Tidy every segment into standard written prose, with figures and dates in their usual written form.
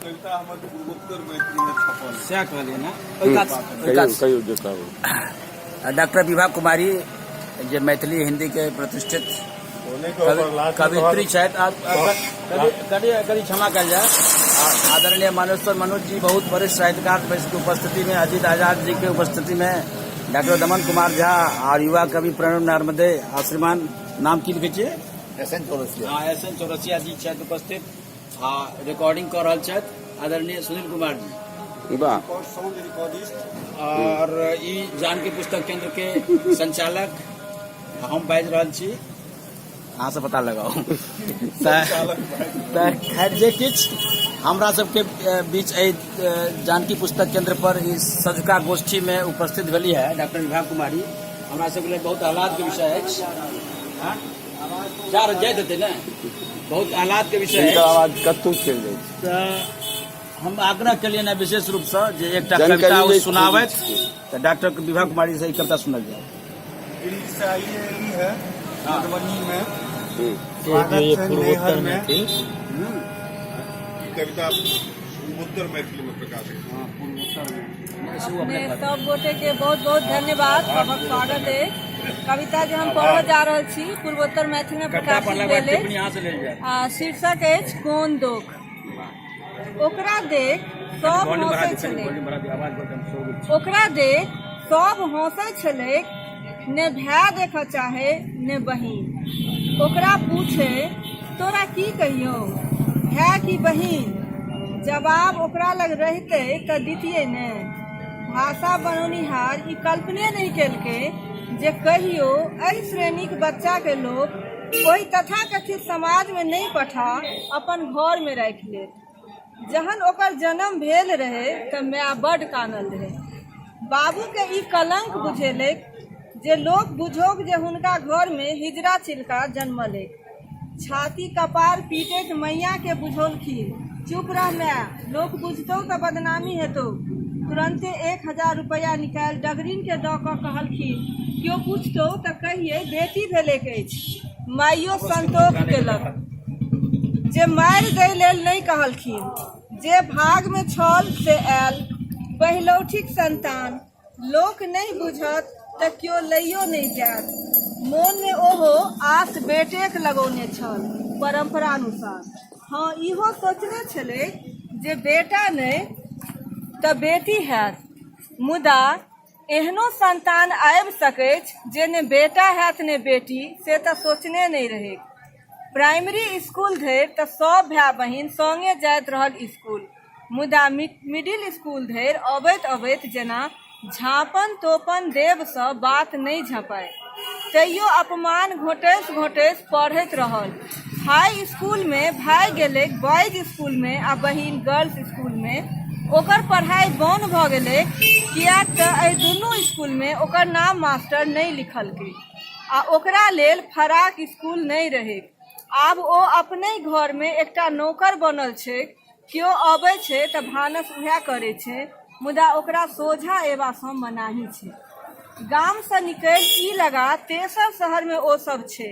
कविता हमर पूर्वोत्तर मैथिलीमे छपल। सएह कहलियै ने, ओहि कात, ओहि कहियौ कात। कहियौ जे कहबै। डॉक्टर विभा कुमारी जे मैथिली हिंदी के प्रतिष्ठित कवित्री छथि, कनि कनि क्षमा कयल जाय। आदरणीय मानेश्वर मनोज जी, बहुत वरिष्ठ साहित्यकार के उपस्थिति में, अजीत आजाद जी के उपस्थिति में, डॉक्टर दमन कुमार झा और युवा कवि प्रणव नर्मदे आ श्रीमान नाम की लिखै छियै? S N Chaurasia. हाँ, एस एन चौरसिया जी छथि उपस्थित आ रिकॉर्डिंग कऽ रहल छथि आदरणीय सुनील कुमार जी। वाह। और साउंड रिकॉर्डिस्ट। और ई जानकी पुस्तक केंद्र के संचालक हम बाजि रहल छी, अहाँ से पता लगाउ। तऽ खैर, जे किछु हमरा सबके बीच एहि जानकी पुस्तक केंद्र पर ई सझुका गोष्ठी में उपस्थित भेली है डॉक्टर विभा कुमारी, हमरा सबके लेल बहुत आह्लाद के विषय अछि। हाँ? जा जाइत हेतै ने, बहुत आह्लाद के विषय हिनकर अछि। आवाज कतहु चलि जाइ छै। तऽ हम आग्रह केलियनि हँ विशेष रूपसँ जे एकटा जानकारी कविता ओ लै सुनाबथि, तऽ डॉक्टर विभा कुमारी से ई कविता सुनल जाय। दिल्ली से आई एली है मधुबनी में। हूँ। स्वागत छै पूर्वोत्तर नैहर में। मैथिल। ई कविता पूर्वोत्तर मैथिली में प्रकाशित। अपने सब गोटे के बहुत बहुत धन्यवाद, सबक स्वागत अछि। कविता जे हम पढ़ऽ जा रहल छी, पूर्वोत्तर मैथिली में कविता प्रकाशित पढ़लाक बाद भेल अछि। टिप्पणी अहाँ से लेल जाय। आ शीर्षक अछि कोन दोख। ओकरा देख सब वॉल्यूम बढ़ा हंसै दियौ कनि, छलै। वॉल्यूम बढ़ा दियौ, आवाज बड़ कम शोर छै। ओकरा देख सब हंसै छलैक, ने भाय देखऽ चाहे ने बहिन। ओकरा पूछे, तोरा की कहियौ, भाय की बहिन? जवाब ओकरा लग रहितै तऽ दितियै ने। भाषा बनौनिहार ई कल्पने नहि केलकै जे कहियो एहि श्रेणीक बच्चाके लोक ओहि तथाकथित समाजमे नहि पठा अपन घरमे राखि लेत। जहन ओकर जन्म भेल रहै तऽ माय बड्ड कानल रहै। बाबूके ई कलंक बुझेलैक जे लोक बुझौक जे हुनका घरमे हिजरा चिलका जन्मल अछि। छाती कपार पीटैत मैयाँकेँ बुझौलखिन, चुप रह माय, लोक बुझतौ तऽ बदनामी हेतौ। तुरन्ते 1000 रुपैया निकालि डगरिनकेँ दऽ कऽ कहलखिन, क्यो पुछतौ तऽ कहियै बेटी भेलैक अछि। माइयो संतोख केलक जे मारि दै लेल नहि कहलखिन। जे भागमे छल से आयल। पहिलौठीक संतान। लोक नहि बुझत तऽ क्यो लैयो नहि जायत। मोनमे ओहो आस बेटेक लगौने छल, परम्परानुसार। हँ, इहो सोचने छलैक जे बेटा नहि तऽ बेटी हैत। मुदा एहनो संतान आबि सकैछ जे ने बेटा हैत ने बेटी, से तऽ सोचने नहि रहैक। प्राइमरी स्कूल धरि तऽ सभ भाय-बहिन संगे जाइत रहल स्कूल। मुदा मिडिल स्कूल धरि अबैत-अबैत जेना झाँपन-तोपन देबसँ बात नहि झँपाय। तैयो अपमान घोंटैत-घोंटैत पढ़ैत रहल। हाइ स्कूलमे भाय गेलैक बॉयज स्कूलमे आ बहिन गर्ल्स स्कूलमे। ओकर पढ़ाइ बन्न भऽ गेलैक किएक तँ एहि दुनू स्कूलमे ओकर नाम मास्टर नहि लिखलकै आ ओकरा लेल फराक स्कूल नहि रहैक। आब ओ अपनहि घरमे एकटा नौकर बनल छैक। केओ अबै छै तऽ भानस उएह करै छै, मुदा ओकरा सोझाँ अयबासँ मनाही छै। गामसँ निकलि ई लगा तेसर शहरमे ओ सभ छै।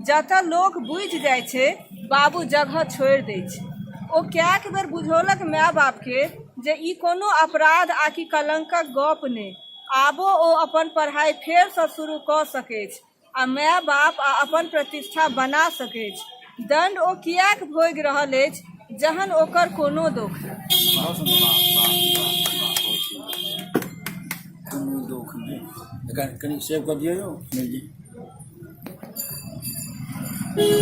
जतऽ लोक बुझि जाइ छै, बाबू जगह छोड़ि दै छै। ओ कएक बेर बुझौलक माय-बापकेँ जे ई कोनो अपराध आकि कलंकक गप नहि। आबो ओ अपन पढ़ाइ फेरसँ शुरू कऽ सकैछ आ माय-बाप आ अपन प्रतिष्ठा बना सकैछ। दण्ड ओ किएक भोगि रहल अछि जहन ओकर कोनो दोख नहि। बहुत सुन्दर, वाह वाह वाह वाह, बहुत सुन्दर। कोनो दोख नहि। कनि सेव कऽ दियौ यौ सुनील जी।